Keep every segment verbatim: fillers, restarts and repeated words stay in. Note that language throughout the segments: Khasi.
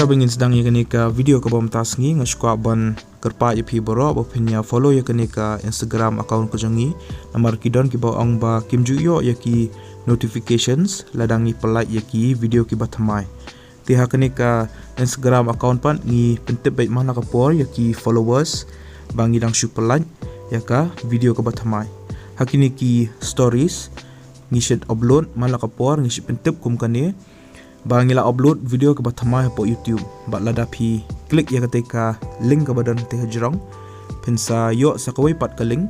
Haba ngin sdang ïa kane ka video kaba mynta sngi, nga sngewkwah ban kyrpad ïa phi baroh ba phin ïa follow ïa kane ka Instagram account ka jong ngi. Namar ki don kiba ong ba kim ju ïoh ïa ki notifications lada ngi pynlait ïa ki video kiba thymmai. Te ha kane ka Instagram account pat ngi pyntip beit man la ka por ïa ki followers ba ngi dang shu pynlait ïa ka video kaba thymmai. Ha kine ki stories ngi shu upload man la ka por, ngi shu pyntip kum kane ba ngi la upload video kaba thymmai hapoh YouTube. Bad lada phi click ïa kata ka link kaba don te hajrong, phin sa ïoh sa kawei pat ka link,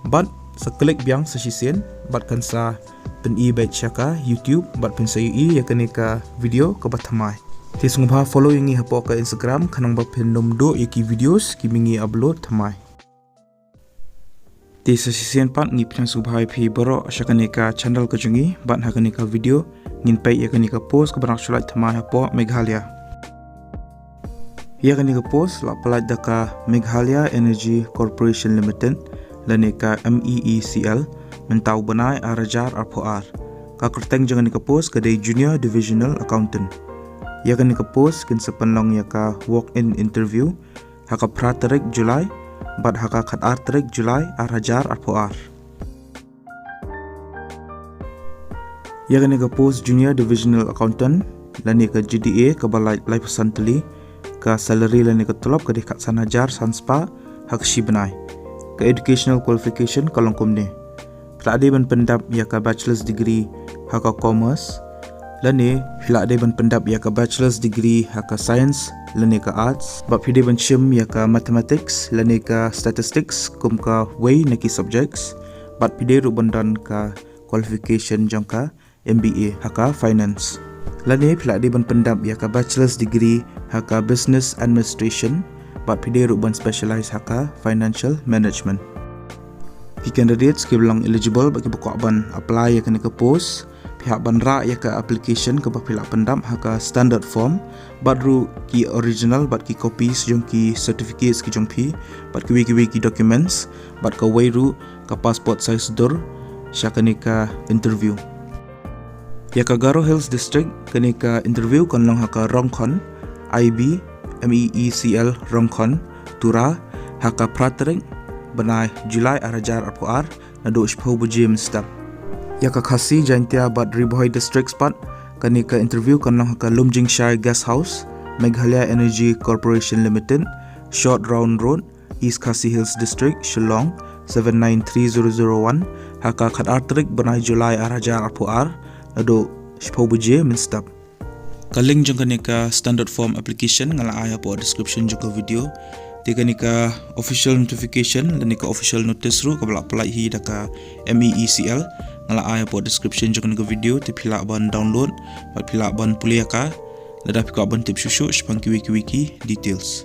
bad sa click biang sa shisien, bad kan sa pyni beit sha ka YouTube, bad phin sa ïohi ïa kane ka video kaba thymmai. Te sngewbha follow ïa ngi hapoh ka Instagram, khnang ba phin nym duh ïa ki videos kiba ngi upload thymmai. Te sa shisien pat ngi pynshong sngewbha ïa phi baroh sha kane ka channel ka jong ngi, bad ha kane ka video ngin peit ïa kane ka post kaba dang shu lait thymmai hapoh Meghalaya. Ïa kane ka post la pynlait da ka Meghalaya Energy Corporation Limited, lane ka M E E C L, mynta u bnai ar hajar arphew ar. Ka kyrteng jong kane ka post ka dei Junior Divisional Accountant. Ïa kane ka post kin sa pynlong ïa ka walk-in interview ha ka phra tarik July, bad ha ka khatar tarik July ar hajar arphew ar. Ïa kane ka post Junior Divisional Accountant, lane ka J D A, kaba lait laiphew san tylli, ka salary lane ka tulop ka dei khatsan hajar san spah ha ka shi bnai. Ka educational qualification ka long kumne: phi la dei ban pyndap ïa ka bachelor's degree ha ka commerce, lane phi la dei ban pyndap ïa ka bachelor's degree ha ka science lane ka arts, bad phi dei ban shim ïa ka mathematics lane ka statistics kum kawei na ki subjects, bad phi dei ruh ban don ka qualification jong ka M B A ha ka finance. Lane phi la dei ban pyndap ïa ka bachelor's degree ha ka business administration, bad phi dei ruh ban specialize ha ka financial management. Ki candidates kiba long eligible bad kiba kwah ban apply ïa kane ka post, phi hap ban rah ïa ka application kaba phi la pyndap ha ka standard form, bad ruh ki original bad ki copies jong ki certificates ki jong phi, bad kiwei kiwei ki documents, bad kawei ruh ka passport size dur sha kane ka interview. Ïa ka Garo Hills District, kane ka interview kan long ha ka Rongkhon, I B, M E E C L Rongkhon, Tura, ha ka phra tarik bnai July ar hajar arphew ar, naduh shiphew baje mynstep. Ïa ka Khasi, Jaintia bad Ri Bhoi Districts pat, kane ka interview kan long ha ka Lumjingshire Guest House, Meghalaya Energy Corporation Limited, Short Round Road, East Khasi Hills District, Shillong, seven nine three zero zero one, ha ka khatar tarik bnai July ar hajar arphew ar, naduh shiphew baje mynstep. Ka link jong kane ka standard form application nga la ai hapoh description jong ka video. Te kane ka official notification lane ka official notice ruh kaba la pynlait hi da ka M E E C L, nga la ai hapoh description jong kane ka video, te phi lah ban download bad phi lah ban pule ïa ka lada phi kwah ban tip shuh shuh shaphang kiwei kiwei ki details.